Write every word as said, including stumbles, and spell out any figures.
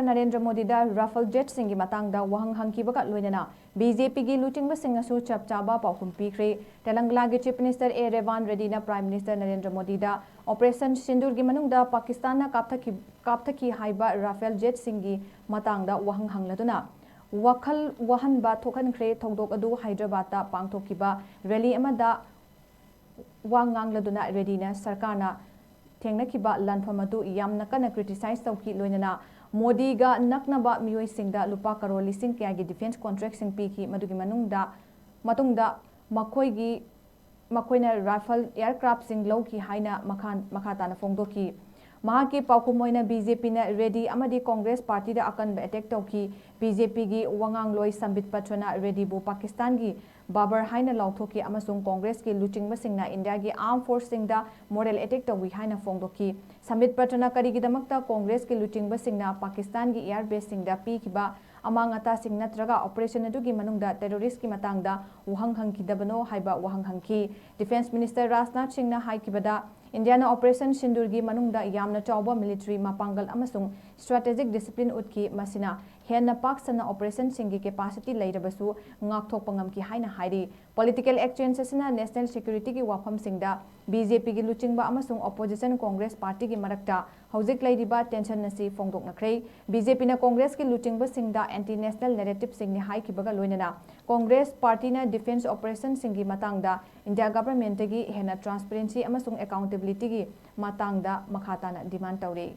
Narendra ꯃꯣꯗꯤꯗ Rafale ꯖꯦꯠꯁꯤꯡꯒꯤ ꯃꯇꯥꯡꯗ ꯋꯥꯍꯪ ꯍꯪꯈꯤꯕꯒ ꯂꯣꯏꯅꯅ ꯕꯤ ꯖꯦ ꯄꯤꯒꯤ ꯂꯨꯆꯤꯡꯕꯁꯤꯡꯅꯁꯨ ꯆꯞ ꯆꯥꯕ ꯄꯥꯎꯈꯨꯝ ꯄꯤꯈ꯭ꯔꯦ꯫ ꯇꯦꯂꯪꯒꯥꯅꯥꯒꯤ ꯆꯤꯐ ꯃꯤꯅꯤꯁꯇꯔ ꯑꯦ ꯔꯦꯋꯥꯟ ꯔꯦꯗꯤꯅ ꯄ꯭ꯔꯥꯏꯝ ꯃꯤꯅꯤꯁꯇꯔ ꯅꯔꯦꯟꯗ꯭ꯔ ꯃꯣꯗꯤꯗ ꯑꯣꯄꯔꯦꯁꯟ ꯁꯤꯟꯗꯨꯔꯒꯤ ꯃꯅꯨꯡꯗ ꯄꯥꯀꯤꯁꯇꯥꯟꯅ ꯀꯥꯞꯊꯈꯤ ꯀꯥꯞꯊꯈꯤ ꯍꯥꯏꯕ ꯔꯥꯐꯦꯜ ꯖꯦꯠꯁꯤꯡꯒꯤ ꯃꯇꯥꯡꯗ ꯋꯥꯍꯪ ꯍꯪꯂꯗꯨꯅ ꯋꯥꯈꯜ ꯋꯥꯍꯟꯕ ꯊꯣꯛꯍꯟꯈ꯭ꯔꯦ꯫ ꯊꯧꯗꯣꯛ ꯑꯗꯨ ꯍꯥꯏꯗ꯭ꯔꯕꯥꯗꯇ ꯄꯥꯡꯊꯣꯛꯈꯤꯕ ꯔꯦꯂꯤ ꯑꯃꯗ ꯋꯥ ꯉꯥꯡꯂꯗꯨꯅ ꯔꯦꯗꯤꯅ ꯁꯔꯀꯥꯔꯅ ꯊꯦꯡꯅꯈꯤꯕ ꯂꯥꯟꯐꯝ ꯑꯗꯨ ꯌꯥꯝꯅ ꯀꯟꯅ ꯀ꯭ꯔꯤꯇꯤꯁꯥꯏꯖ ꯇꯧꯈꯤ꯫ ꯂꯣꯏꯅꯅ ꯃꯣꯗꯤꯒ ꯅꯛꯅꯕ ꯃꯤꯑꯣꯏꯁꯤꯡꯗ ꯂꯨꯄꯥ ꯀꯔꯣꯔ ꯂꯤꯁꯤꯡ ꯀꯌꯥꯒꯤ ꯗꯤꯐꯦꯟꯁ ꯀꯣꯟꯇ꯭ꯔꯦꯛꯁꯤꯡ ꯄꯤꯈꯤ꯫ ꯃꯗꯨꯒꯤ ꯃꯅꯨꯡꯗ ꯃꯇꯨꯡꯗ ꯃꯈꯣꯏꯒꯤ ꯃꯈꯣꯏꯅ ꯔꯥꯏꯐꯜ ꯑꯦꯌꯔꯀ꯭ꯔꯥꯐꯁꯤꯡ ꯂꯧꯈꯤ ꯍꯥꯏꯅ ꯃꯈꯥ ꯃꯈꯥ ꯇꯥꯅ ꯐꯣꯡꯗꯣꯛꯈꯤ꯫ ꯃꯍꯥꯛꯀꯤ ꯄꯥꯎꯈꯨꯝ ꯑꯣꯏꯅ ꯕꯤ ꯖꯦ ꯄꯤꯅ ꯔꯦꯗꯤ ꯑꯃꯗꯤ ꯀꯣꯡꯒ꯭ꯔꯦꯁ ꯄꯥꯔꯇꯤꯗ ꯑꯀꯟꯕ ꯑꯦꯇꯦꯛ ꯇꯧꯈꯤ꯫ ꯕꯤ ꯖꯦ ꯄꯤꯒꯤ ꯋꯥꯉꯥꯡꯂꯣꯏ ꯁꯝꯕꯤꯠ ꯄꯇ꯭ꯔꯅ ꯔꯦꯗꯤꯕꯨ ꯄꯥꯀꯤꯁꯇꯥꯟꯒꯤ ꯕꯥꯕꯔ ꯍꯥꯏꯅ ꯂꯥꯎꯊꯣꯛꯈꯤ ꯑꯃꯁꯨꯡ ꯀꯣꯡꯒ꯭ꯔꯦꯁꯀꯤ ꯂꯨꯆꯤꯡꯕꯁꯤꯡꯅ ꯏꯟꯗꯤꯌꯥꯒꯤ ꯑꯥꯔꯝ ꯐꯣꯔꯁꯁꯤꯡꯗ ꯃꯣꯔꯦꯜ ꯑꯦꯇꯦꯛ ꯇꯧꯏ ꯍꯥꯏꯅ ꯐꯣꯡꯗꯣꯛꯈꯤ꯫ ꯁꯝꯕꯤꯠ ꯄꯇ꯭ꯔꯅ ꯀꯔꯤꯒꯤꯗꯃꯛꯇ ꯀꯣꯡꯒ꯭ꯔꯦꯁꯀꯤ ꯂꯨꯆꯤꯡꯕꯁꯤꯡꯅ ꯄꯥꯀꯤꯁꯇꯥꯟꯒꯤ ꯑꯦꯌꯔ ꯕꯦꯁꯁꯤꯡꯗ ꯄꯤꯈꯤꯕ ꯑꯃꯥꯡ ꯑꯇꯥꯁꯤꯡ ꯅꯠꯇ꯭ꯔꯒ ꯑꯣꯄꯔꯦꯁꯟ ꯑꯗꯨꯒꯤ ꯃꯅꯨꯡꯗ ꯇꯦꯔꯣꯔꯤꯁ꯭ꯠꯀꯤ ꯃꯇꯥꯡꯗ ꯋꯥꯍꯪ ꯍꯪꯈꯤꯗꯕꯅꯣ ꯍꯥꯏꯕ ꯋꯥꯍꯪ ꯍꯪꯈꯤ꯫ ꯗꯤꯐꯦꯟꯁ ꯃꯤꯅꯤꯁꯇꯔ ꯔꯥꯖꯅꯥꯊ ꯁꯤꯡꯅ ꯍꯥꯏꯈꯤꯕꯗ, ꯏꯟꯗꯤꯌꯥꯅ ꯑꯣꯄꯔꯦꯁꯟ ꯁꯤꯟꯗꯨꯔꯒꯤ ꯃꯅꯨꯡꯗ ꯌꯥꯝꯅ ꯆꯥꯎꯕ ꯃꯤꯂꯤꯇꯔꯤ ꯃꯄꯥꯡꯒꯜ ꯑꯃꯁꯨꯡ ꯁ꯭ꯇꯔꯥꯇꯦꯖꯤꯛ ꯗꯤꯁꯤꯄ꯭ꯂꯤꯟ ꯎꯠꯈꯤ, ꯃꯁꯤꯅ ꯍꯦꯟꯅ ꯄꯥꯛ ꯁꯟꯅ ꯑꯣꯄꯔꯦꯁꯟꯁꯤꯡꯒꯤ ꯀꯦꯄꯥꯁꯤꯇꯤ ꯂꯩꯔꯕꯁꯨ ꯉꯥꯛꯊꯣꯛꯄ ꯉꯝꯈꯤ ꯍꯥꯏꯅ ꯍꯥꯏꯔꯤ꯫ ꯄꯣꯂꯤꯇꯤꯀꯦꯜ ꯑꯦꯛꯆꯦꯟꯖ ꯑꯁꯤꯅ ꯅꯦꯁꯅꯦꯜ ꯁꯦꯀ꯭ꯌꯨꯔꯤꯇꯤꯒꯤ ꯋꯥꯐꯝꯁꯤꯡꯗ ꯕꯤ ꯖꯦ ꯄꯤꯒꯤ ꯂꯨꯆꯤꯡꯕ ꯑꯃꯁꯨꯡ ꯑꯣꯄꯣꯖꯤꯁꯟ ꯀꯣꯡꯒ꯭ꯔꯦꯁ ꯄꯥꯔꯇꯤꯒꯤ ꯃꯔꯛꯇ ꯍꯧꯖꯤꯛ ꯂꯩꯔꯤꯕ ꯇꯦꯟꯁꯟ ꯑꯁꯤ ꯐꯣꯡꯗꯣꯛꯅꯈ꯭ꯔꯦ꯫ ꯕꯤ ꯖꯦ ꯄꯤꯅ ꯀꯣꯡꯒ꯭ꯔꯦꯁꯀꯤ ꯂꯨꯆꯤꯡꯕꯁꯤꯡꯗ ꯑꯦꯟꯇꯤ ꯅꯦꯁꯅꯦꯜ ꯅꯦꯔꯦꯇꯤꯚꯁꯤꯡꯅꯤ ꯍꯥꯏꯈꯤꯕꯒ ꯂꯣꯏꯅꯅ ꯀꯣꯡꯒ꯭ꯔꯦꯁ ꯄꯥꯔꯇꯤꯅ ꯗꯤꯐꯦꯟꯁ ꯑꯣꯄꯔꯦꯁꯟꯁꯤꯡꯒꯤ ꯃꯇꯥꯡꯗ ꯏꯟꯗꯤꯌꯥ ꯒꯚꯔꯟꯃꯦꯟꯠꯇꯒꯤ ꯍꯦꯟꯅ ꯇ꯭ꯔꯥꯟꯁꯄꯔꯦꯟꯁꯤ ꯑꯃꯁꯨꯡ ꯑꯦꯀꯥꯎꯟꯇꯦꯕꯤꯂꯤꯇꯤꯒꯤ ꯃꯇꯥꯡꯗ ꯃꯈꯥ ꯇꯥꯅ ꯗꯤꯃꯥꯟꯗ ꯇꯧꯔꯤ꯫